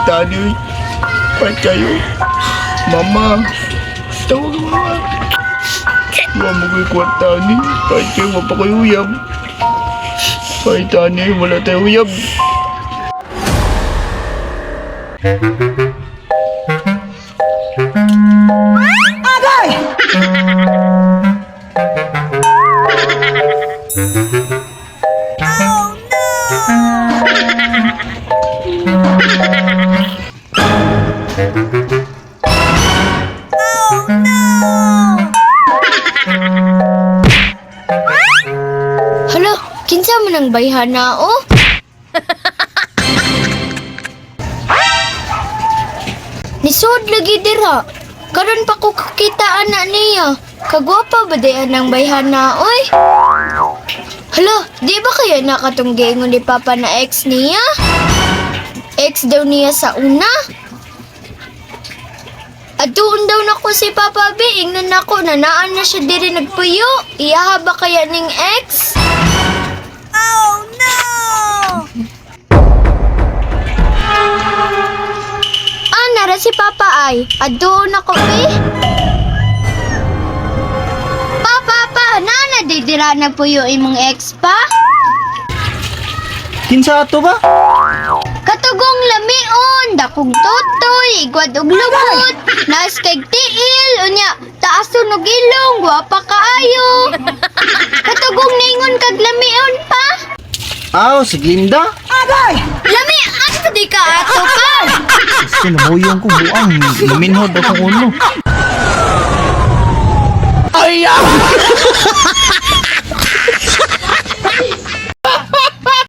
Tani, uy. Patay, uy. Mama. Tawag mama. Wa mo ko'y kwarta ni. Patay, wa pa ko'y uyab. Ay, Tani, wala tayo uyab. Hala, kinsa man ang bayhana oh? Nisod lagi dira. Karon pa ko kakita ana niya. Kagwapa ba di ang bayhana oy? Hala, di ba kaya nakatong giingon ni Papa na ex niya? Ex daw niya sa una? Atuon daw nako si Papa B, ingnan nako na naan na siya diri nagpuyo. Iyaha ba kaya ning ex? Ah, nara si Papa ay. Aduon ako, be. Pa, pa, pa, nana didira na puyo imong ex pa? Kinsa ato ba? Katugong lamion, dakong totoy, igwad og lumot, naas kay tiil, unya, taas og ilong, gwapa kaayo. Katugong ningon kag lamion pa. Aw, si Glinda. Lami, ato di ka ato pa. Sinabuyong ko buang. Luminhod akong ulo. Ay, ah!